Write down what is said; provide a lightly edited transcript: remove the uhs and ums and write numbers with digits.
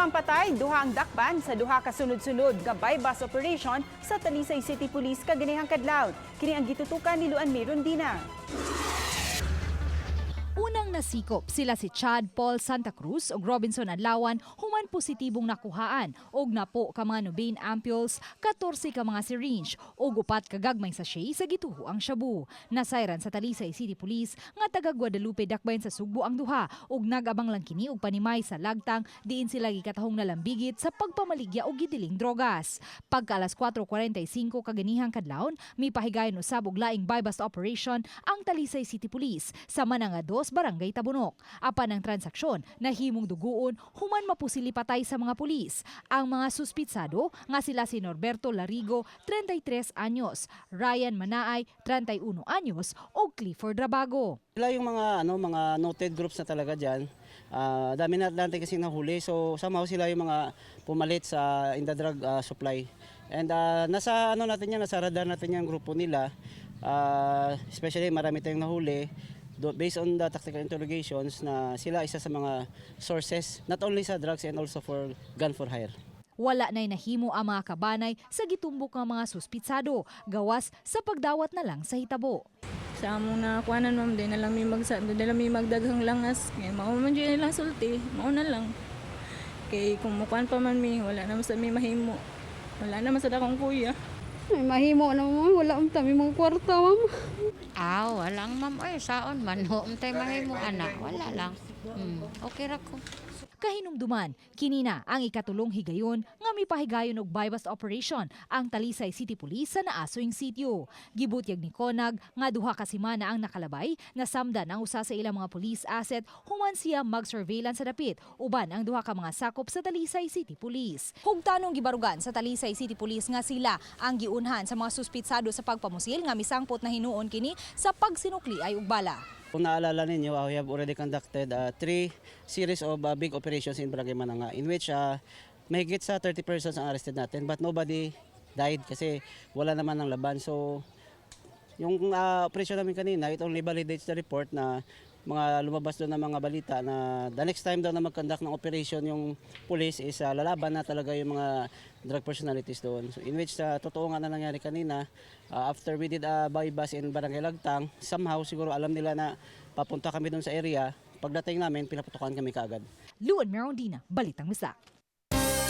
Pito ang patay, duha ang dakban sa duha ka sunod-sunod nga buy-bust operation sa Talisay City Police kaganihang kadlawon. Kini ang gitutukan ni Luan Mirondina. Unang nasikop sila si Chad Paul Santa Cruz ug Robinson Adlawan human positibong nakuhaan og napo ka mga Nubain ampules, 14 ka mga syringe ug upat ka gagmay sachet sa gituoang shabu. Nasayran sa Talisay City Police nga taga Guadalupe, Dakbayan sa Sugbo ang duha ug nagabang lang kini og panimay sa Lagtang diin sila gikatahong nalambigit sa pagpamaligya og gidiling drogas. Pagka alas 4:45 kaganihang kadlawon, mipahigayon usab og laing buy-bust operation ang Talisay City Police sa Mananga 2, Barangay Tabunok. Apan ang transaksyon nahimong duguon human mapusili patay sa mga pulis ang mga suspitsado nga sila si Norberto Larigo, 33 anyos, Ryan Manaay, 31 anyos ug Clifford Rabago. Sila yung mga ano, mga noted groups na talaga diyan. Dami na natin kasi nahuli. So somehow sila yung mga pumalit sa in the drug supply. And nasa ano natin yan, nasa radar natin yung grupo nila. Especially marami tayong nahuli based on the tactical interrogations na sila isa sa mga sources not only sa drugs and also for gun for hire. Wala na'y nahimo ang mga kabanay sa gitumbok nga mga suspitsado, gawas sa pagdawat na lang sa hitabo. Sa among nakuanan, ma'am, di na lang mi magdaghang langas. Kay mao man jud nilang sulti, mao na lang. Kay kung mukuan pa man mi, wala naman sa mi mahimo. Wala naman sa akong kuya. Ay, mahimo na, ma'am. Wala man kami mga kwarta, ma'am. Ah, walang, ma'am. Ay, saon man. Ho, tay mahimo anak. Wala lang. Okay ra ko. Kahinumduman, kini na ang ikatulong higayon nga mipahigayon og buy-bust operation ang Talisay City Police sa naasoyng sitio. Gibutyag ni Conag nga 2 ka semana ang nakalabay nasamdan ang usa sa ilang mga police asset human siya mag-surveillance sa dapit uban ang duha ka mga sakop sa Talisay City Police. Hugtanong gibarugan sa Talisay City Police nga sila ang giunhan sa mga suspitsado sa pagpamusil nga misangpot na hinuon kini sa pagsinukli ay og bala. Kung naalala ninyo, we have already conducted three series of big operations in Barangay Mananga in which mahigit sa 30 persons ang arrested natin but nobody died kasi wala naman ng laban. So, yung operation namin kanina, it only validates the report na mga lumabas doon ng mga balita na the next time daw na mag-conduct ng operation yung police is lalaban na talaga yung mga drug personalities doon. So in which totoo nga na nangyari kanina, after we did a buy bust in Barangay Lagtang, somehow siguro alam nila na papunta kami doon sa area. Pagdating namin, pinaputukan kami kaagad. Luan Merondina, Balitang Misak.